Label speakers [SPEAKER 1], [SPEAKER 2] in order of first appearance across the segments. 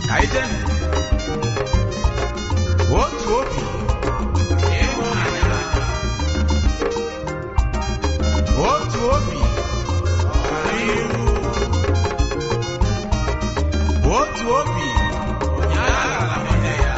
[SPEAKER 1] Kaije otu obi ịhụnanya, otu obi ọganihu, otu obi onye aghala nwanne ya.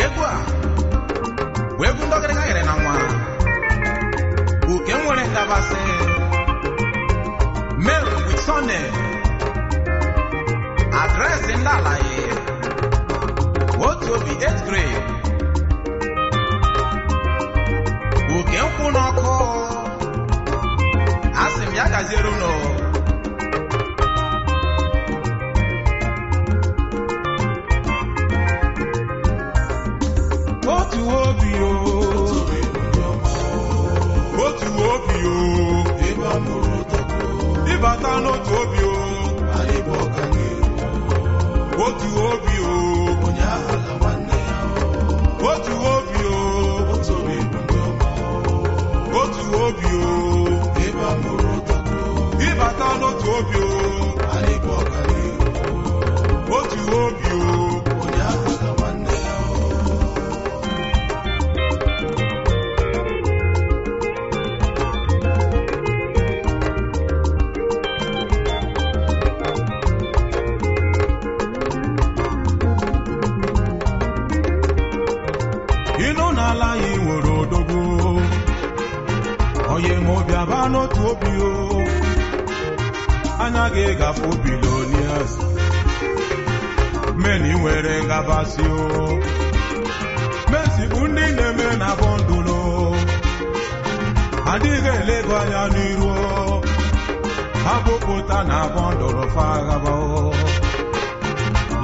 [SPEAKER 1] Egwu a bụ egwu ndị ọgaranya nyere na nwa uke nwere ndabasị mail with surname, adreesị ndị ala ya, otu obi 8th grade, uke nkwụ n'ọkụ. Asị m ya gaziere unu. Otu obi o, otu obi o, ịbata n'otu obi o, otu obi o, otu obi o, otu obi o, ịbata n'otu obi o, otu obi o. Ịnụ n'ala anyị nwere odogwu onye ma obi aba n'otu obi o, anya gị gafe bilonias meni nwere ngabasị o, mesi bụ ndị na-eme na bọndụlụ adịghị elego anya n'iru o. Ha bụpụta na bọndụlụ faghaba o,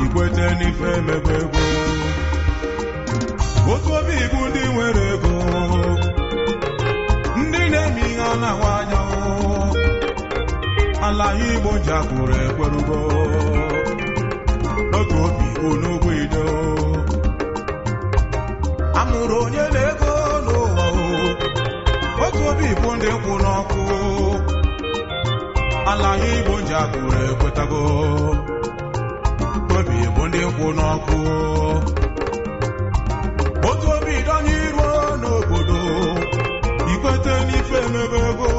[SPEAKER 1] ikwete n'ife emebe ego. Otu obi bụ ndị nwere ego, ndị na-eme ihe a na-ahụ anya o. Ala Igbo njakụrụ ekwerugo n'otu obi onugbu ido. Amụrụ onye na-ego n'ụwa o. Otu obi bụ ndị kwụ n'ọkụ. Ala Igbo njakụrụ ekwetago, obi bụ ndị kwụ n'ọkụ. Otu obi dọnye iru n'obodo, ikwete n'ife emebe ego.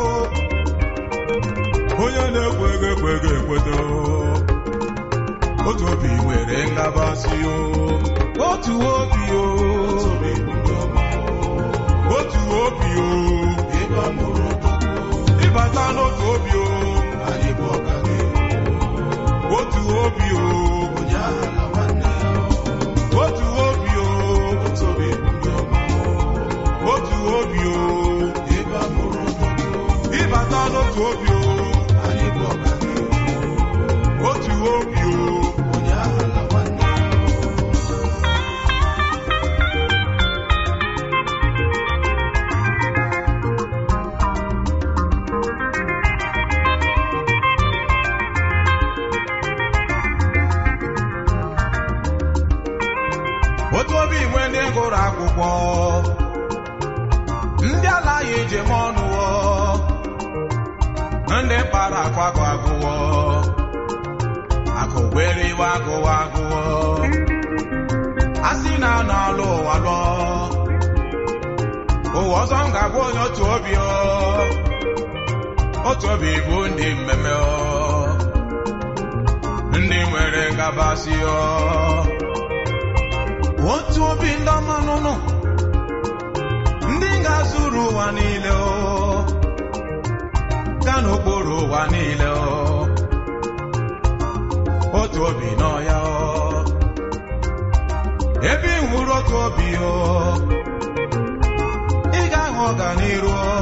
[SPEAKER 1] Onye na-ekwe ego ekwe ego ekwete o. Otu obi nwere ngabasị o, otu obi o, otu obi o, ịbata n'otu obi o, otu obi o, otu obi o, otu obi o, ịbata n'otu obi o, otu obi o. Otu obi nwe ndị gụrụ akwụkwọ, ndị ala ya eji eme ọnụ o, ndị kpara akwa agụ agụwo, akụ were iwe agụwa agụwo, a sị na a na-alụ ụwa lụọ ụwa ọzọ, m ga-abụ onye otu obi o. Otu obi bụ ndị mmemme o, ndị nwere ngabasị o. Otu obi ndị ọma nụnụ, ndị ga-azụrụ ụwa niile o, ga n'okpuru ụwa niile o. Otu obi nọ ya o, ebe ị hụrụ otu obi o, ị ga-ahụ ọganiru o.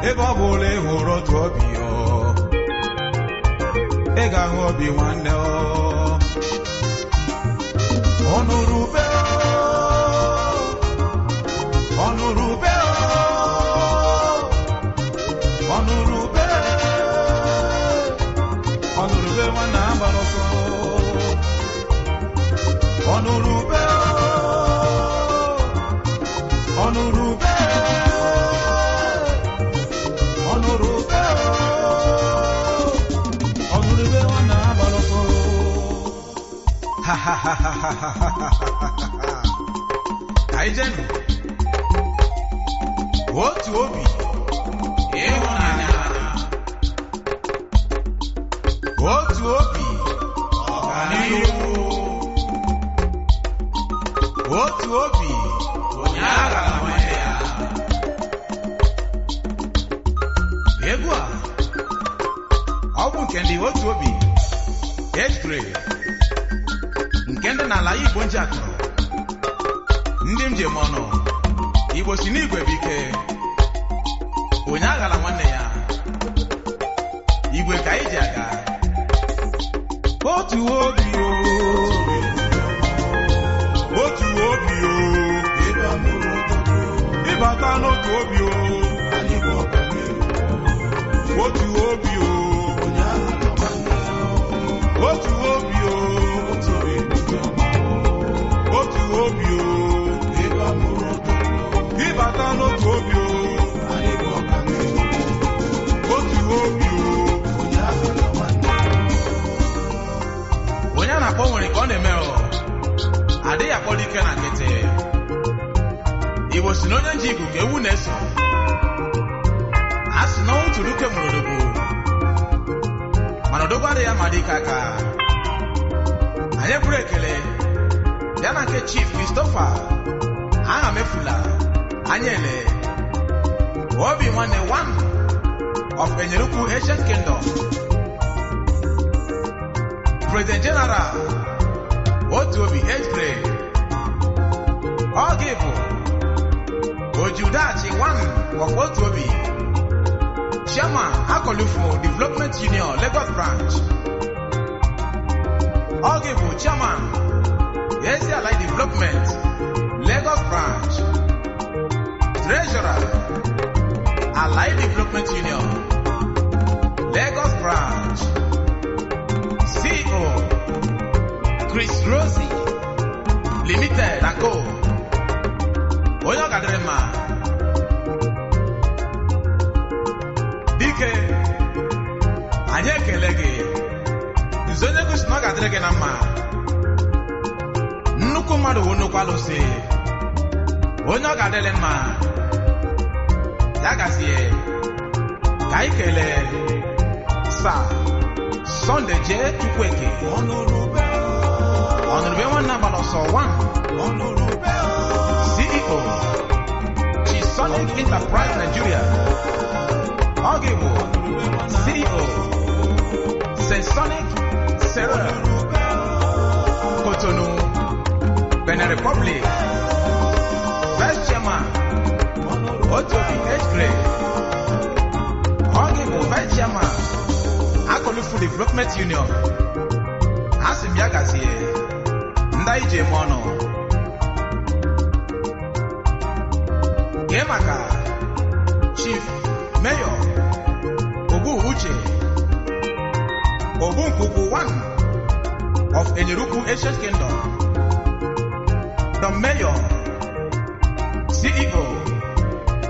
[SPEAKER 1] Ebe ọ bụla ị hụrụ otu obi o, ị ga-ahụ obi nwanne o. Ọnụrụbe o, ọnụrụbe o, ọnụrụbe, ọnụrụbe nwanne agbara ọsọ. Ọnụrụbe o, ọnụrụbe, ọnụrụbe. Ka anyị jenụ. Otu obi ịhụnanya, otu obi ọganihu, otu obi onye aghala nwanne ya. Egwu a ọ bụ nke ndị otu obi age grade nke ndị n'ala Igbo nji akụrụ ndị m ji eme ọnụ. Igbo si n'igwe bụ ike, onye aghala nwanne ya. Igwe ka anyị ji aga. Otu obi o, otu obi o, ịbata n'otu obi o, otu obi o, otu obi o, otu obi o, ịbata n'otu obi o, otu obi o. Onye a na-akpọ nwere ka ọ na-eme ọ adịghị akpọ dike na nkịtị. Igbo si na onye nji igu ka ewu na-eso. A sị na ọnwụ tụrụ uke mụrụ odogwu, mana odogwu adịghị ama dike aka. Anyị bụrụ ekele bịa na nke Chief Christopher aha mefula anya ele obi nwanne one of Enyerukwu Ancient Kingdom, President General otu obi age grade. Ọ gị bụ Ojudachi one of otu obi, Chairman Akolufu Development Union Lagos Branch. Ọ gị bụ Chairman Eziala Development Lagos Branch, Treasurer Alai Development Union Lagos Branch, CEO Chris Rosie Limited and Co. Onye ọ gadịrị mma. Dike, anyị ekele gị. Nze onye gosi na ọ ga-adịrị gị na mma. Nnukwu mmadụ wụ nnukwu alụsị. Onye ọ ga-adịrị mma ya gazie. Ka anyị kelee Sir Sunday J. Chukwueke Ọnụrụbe nwanne agbala ọsọ 1, CEO Chisonic Enterprise Nigeria. Ọ gị bụ CEO Sensonic Sera Cotonou, Benin Republic, Vice Chairman Otu Obi Age Grade. Ọ gị bụ Vice Chairman Akolufu Development Union. Asị m ya gazie, ndị anyị ji eme ọnụ. Gee maka Chief Mayor Ogbu Uche Ogbu Nkwukwu one of Enyerukwu Ancient Kingdom, the Mayor, CEO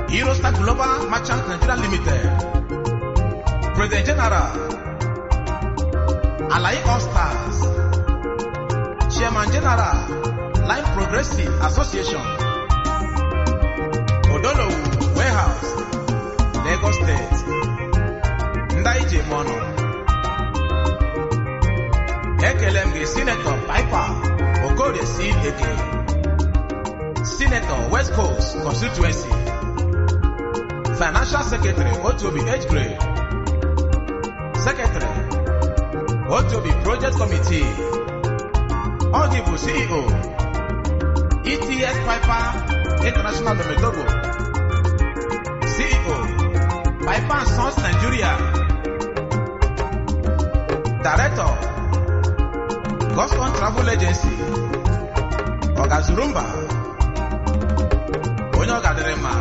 [SPEAKER 1] Eurostar Global Merchant Nigeria Limited, President General Alayi All Stars, Chairman General Line Progressive Association, Odolowu Warehouse, Lagos State. Ndị anyị ji eme ọnụ. Ekele m gị, Senator Piper Okorie C. Eke, Senator West Coast Constituency, Financial Secretary Otu Obi Age Grade, Secretary Otu Obi Project Committee. Ọ gị bụ CEO ETS Piper International Lometogo, CEO Piper and Sons Nigeria, Director Gospel Travel Agency. Ọgazuru mba, onye ọ ga-adịrị mma.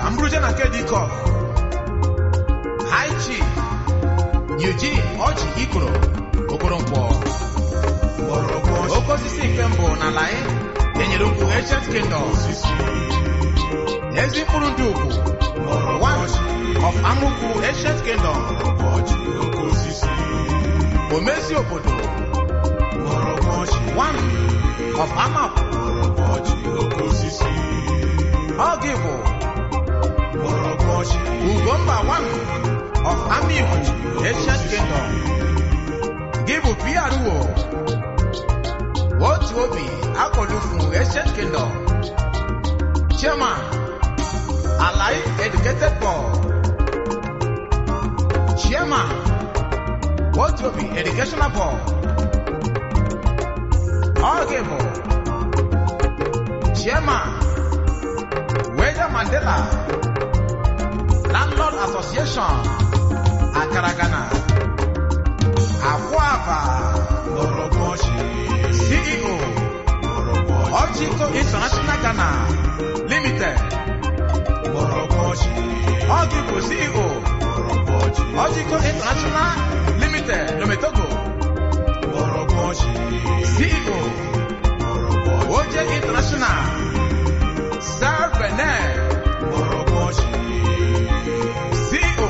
[SPEAKER 1] Ka m ruje na nke Dikok, High Chief Eugene Ọjị Ikoro Okoronkwo, oke osisi nke mbụ n'ala enyere ukwu Ancient Kingdom, ezi mkpụrụ ndị ugwu one of Amukwu Ancient Kingdom. Omezi obodo one of Amapụ. Ọ gị bụ Ugomba one of Amikwu Ancient Kingdom. Gị bụ PRO Otu Obi Akọlufu Ancient Kingdom. Chairman, Alai Educated Board. Chairman, Otu Obi Educational Board. Ọ gị bụ Chairman, Weda Mandela Landlord Association, Akaragana, Akwaba. CEO, Ochiko International Ghana Limited. Ọ gị bụ CEO, Ochiko International Limited, Lome Togo. CEO, Oje International Sir Benin. CEO,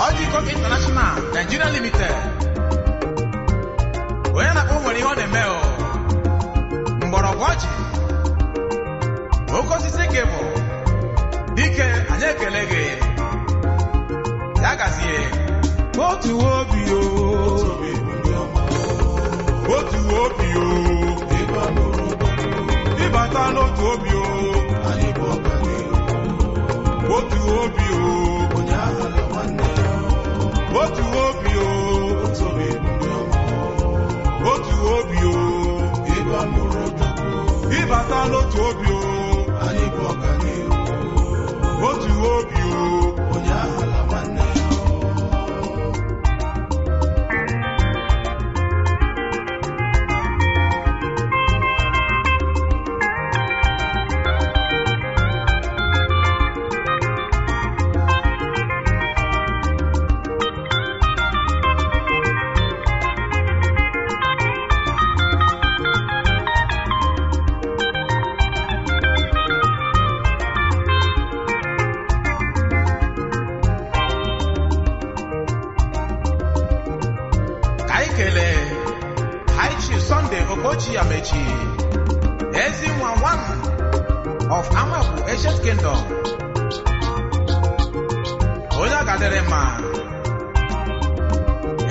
[SPEAKER 1] Ochiko International Nigeria Limited. Onye na-akpọ nwere ihe ọ na-eme o. Mgbọrọgwụ ọjị. Oke osisi ka bụ. Dike, anyị ekele gị. Ya gazie.
[SPEAKER 2] Otu obi o, otu obi o, ịbata n'otu obi o, otu obi o, otu obi o, otu obi o, ịbata n'otu obi o, otu obi o.
[SPEAKER 3] Onye aghala nwanne ya.
[SPEAKER 1] Ka anyị kelee High Chief Sunday Okochi Amechi, Ezinwa one of Amapu Ancient Kingdom. Onye ọ ga-adịrị mma.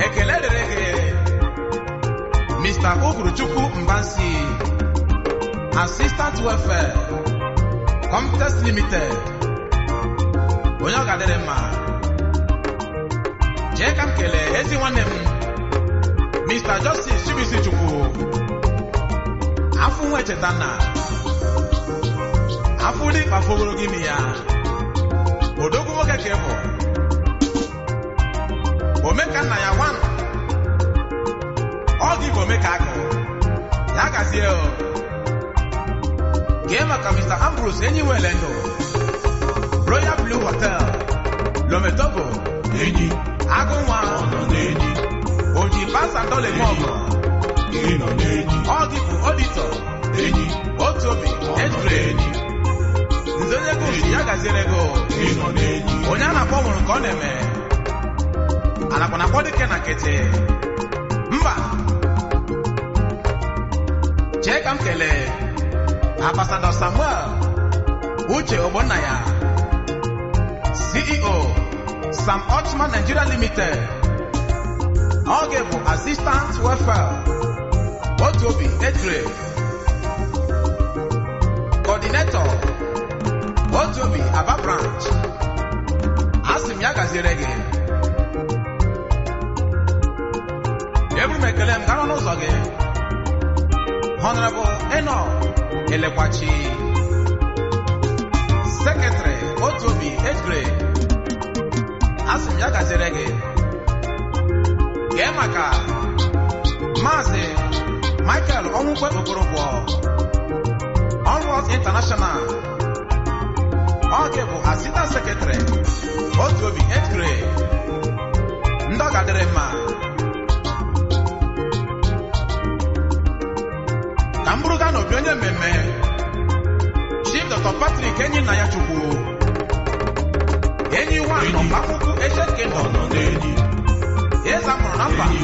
[SPEAKER 1] Ekele dịrị gị, Mr. Uguruchukwu Mbansi, Assistant Welfare, Comtest Limited. Onye ọ ga-adịrị mma. Jee ka m kelee ezi nwanne m, Mr. Justice Chibisi Chukwu, afọ nwa echeta nna, afọ dị mkpa ogologo imi ya, odogwu nwoke ka ị bụ, omeka nna ya wan, ọ gị bụ omeka agụ, ya gazie o. Gee maka Mr. Ambrose enyi nwele ndụ, Royal Blue Hotel, Lome Togo,
[SPEAKER 2] Enyi,
[SPEAKER 1] agụ nwa,
[SPEAKER 2] ọ nọ n'enyi,
[SPEAKER 1] oji pasa dọla eme ọgọ,
[SPEAKER 2] ị nọ n'enyi,
[SPEAKER 1] ọ gị bụ auditor,
[SPEAKER 2] enyi,
[SPEAKER 1] otu obi,
[SPEAKER 2] ọ nọ
[SPEAKER 1] ejire,
[SPEAKER 2] n'enyi,
[SPEAKER 1] nze onye gosi ya gaziere go.
[SPEAKER 2] ị nọ n'enyi,
[SPEAKER 1] Onye a na-akpọ nwụrụ nke ọ na-eme. Anakwa na-akpọ dike na nkịtị. Mba. Chee ka m kelee Ambassador Samuel Uche Ogbonna ya, CEO, Sam Ochman Nigeria Limited. Oge bụ Assistant Welfare, Otu Obi Ejire, Coordinator, Otu Obi Aba Branch. Asị m ya gaziere gị. Eburu m ekele m gara n'ụzọ gị, Honorable Eno Elekwachi, Secretary, Otu Obi Ejire. Asị m ya gaziere gị. Gee maka Maazị Michael Ọnwụkwe Okoronkwo, Onward International. Ọ gị bụ Assistant Secretary, Otu Obi Ejire. Ndị ọ ga-adịrị mma. Ka m bụrụ gaa n'obi onye mmemme, Chief Dr. Patrick enyi nna ya Chukwu, Enyi nwa nọmba akwụkwọ Ancient Kingdom.
[SPEAKER 2] Nọ n'enyi.
[SPEAKER 1] Eze amụrụ na mba.
[SPEAKER 2] Enyi,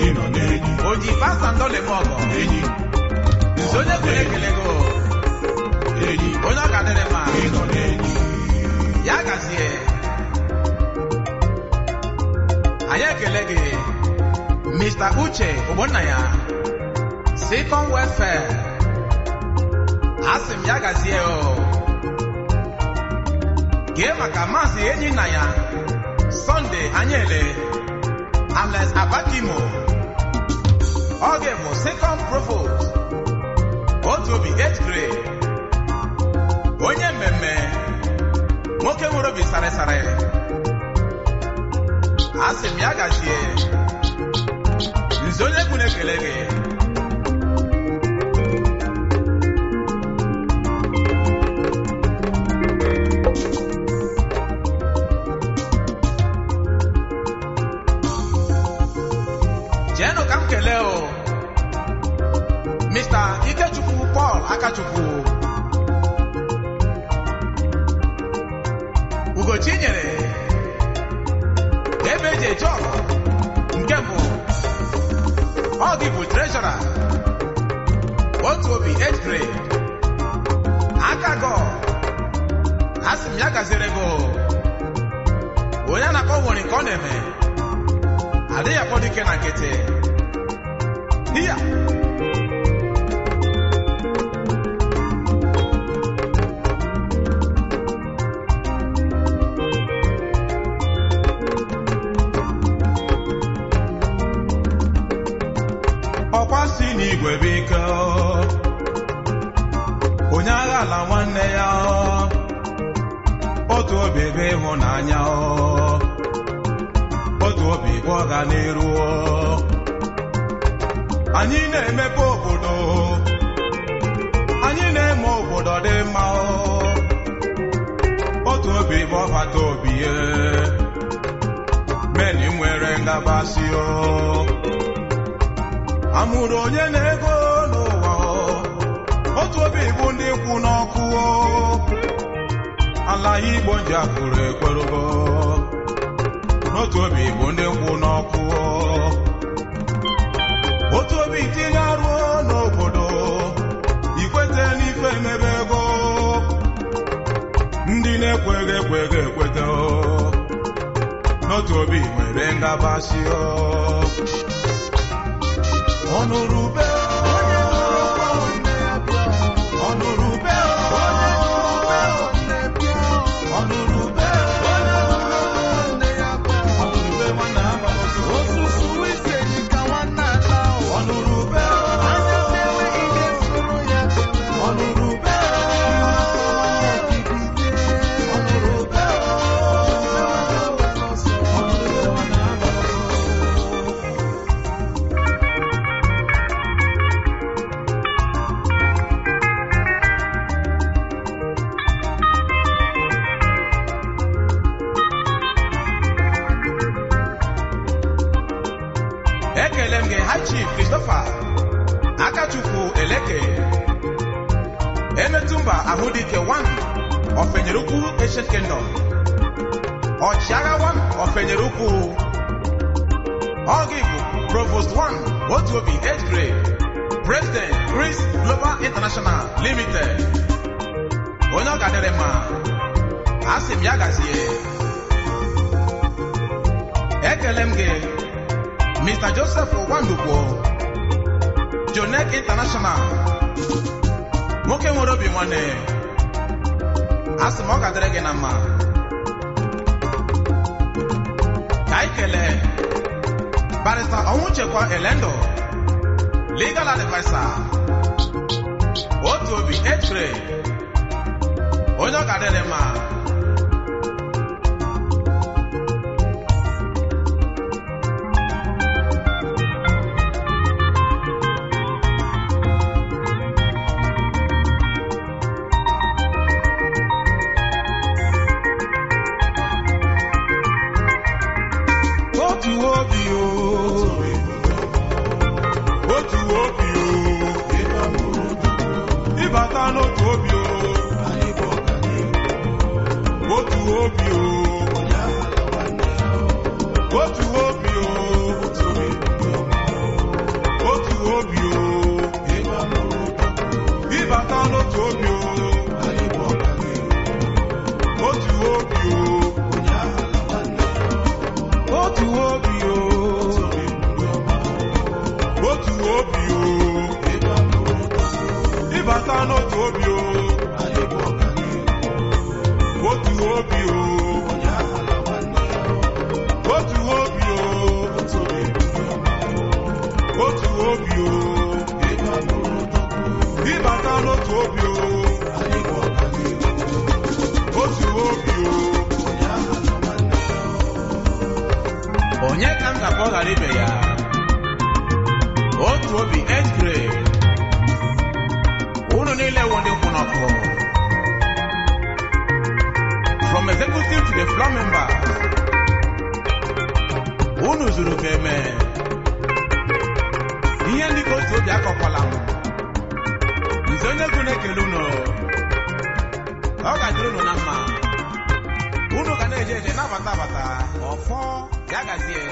[SPEAKER 2] ịnọ n'enyi.
[SPEAKER 1] Oji pasta ndọlị m ọgọ.
[SPEAKER 2] Enyi.
[SPEAKER 1] Nze onye kwere ekele go.
[SPEAKER 2] Enyi.
[SPEAKER 1] Onye ọ ga-adịrị mma.
[SPEAKER 2] Ịnọ n'enyi.
[SPEAKER 1] Ya gazie. Anyị ekele gị, Mr. Uche Ogbonnaya, Second Welfare. Asị m ya gazie o. Gee maka Maazị enyi nna ya, Sunday Anyele, Alex Abakimo. Ọ ga-bụ Second Provost, Otu Obi 8th grade. Onye mmemme, nwoke nwere obi sarịsarị. Asị m ya gazie. Nze onye kwuru ekele gị. Jeenụ ka m kelee o Mr. Ikechukwu Paul Akachukwu, Ugochi nyere ebe eji eje ọgụ nke mbụ. Ọ gị bụ treasurer, Otu Obi 8th grade. Aka gọ, asị m ya gaziere gị o. Onye a na-akpọ nwere nke ọ na-eme adịghị akpọ dike na nkịtị. Iya.
[SPEAKER 2] Ọkwa si n'igwe bụ ike o. Onye agha ala nwanne ya o. Otu obi bụ ịhụnanya o. Otu obi bụ ọganiru o. Anyị na-emepe obodo, anyị na-eme obodo dị mma o. Otu obi bụ ọbata obi ye meni nwere ngabasị o. Amụrụ onye na-ego n'ụwa o. Otu obi bụ ndị kwụ n'ọkụ o. Ala Igbo nji akụrụ ekwerugo n'otu obi bụ ndị kwụ n'ọkụ o. Otu obi tinye arụ n'obodo, ikwete n'ife emebe ego. Ndị na-ekweghị ekweghị ekwete o. N'otu obi nwere ngabasị o. Ọnụrụbe, ọnụrụbe, ọnụrụbe, ọnụrụbe nwanne agbala ọsọ. Ọnụrụbe, ọnụrụbe, ọnụrụbe, ọnụrụbe nwanne agbala ọsọ.
[SPEAKER 1] Ekele m gị, High Chief Christopher Akachukwu Eleke Emetụmba Ahụdike 1 Ofenyere Ukwu Ancient Kingdom, Ọchịagha 1 Ofenyere Ukwu. Ọ gị bụ Provost 1, Otu Obi 8th grade, President, Chris Global International Limited. Onye ọ ga-adịrị mma, asị m ya gazie. Ekele m gị, Mr. Joseph Wandukwo, Jonek International, nwoke nwere obi nwanne. Asị m ọ ga-adịrị gị na mma. Ka anyị kelee Barrister Ọnwụchekwa Elendo, Legal Adviser, Otu Obi 8th grade. Onye ọ ga-adịrị mma.
[SPEAKER 2] Otu obi o, otu obi o, ịbata n'otu obi o. Ịbata n'otu obi o.
[SPEAKER 3] Anyị bụ ọganihu.
[SPEAKER 2] Otu obi o.
[SPEAKER 3] Onye aghala nwanne ya.
[SPEAKER 2] Otu obi o.
[SPEAKER 3] Otu obi bụ ndị ọma.
[SPEAKER 2] Otu obi o.
[SPEAKER 3] Ego abụrụ odogwu.
[SPEAKER 2] Ịbata n'otu obi o.
[SPEAKER 3] Anyị bụ ọganihu.
[SPEAKER 2] Otu obi o.
[SPEAKER 3] Onye aghala nwanne ya.
[SPEAKER 1] Onye ka m ga-akpọ ghara ibe ya? Otu obi age grade. Unu niile wụ ndị kwụ n'ọkụ. From executive to the floor members. Unu zuru ka eme. Ihe ndị ka otu obi akọkwala m. Nze onye egwu na-ekele unu. Ọ ga-adịrị unu na mma. Unu ga na-eje eje, na-abata abata. Ọfọ ya gazie.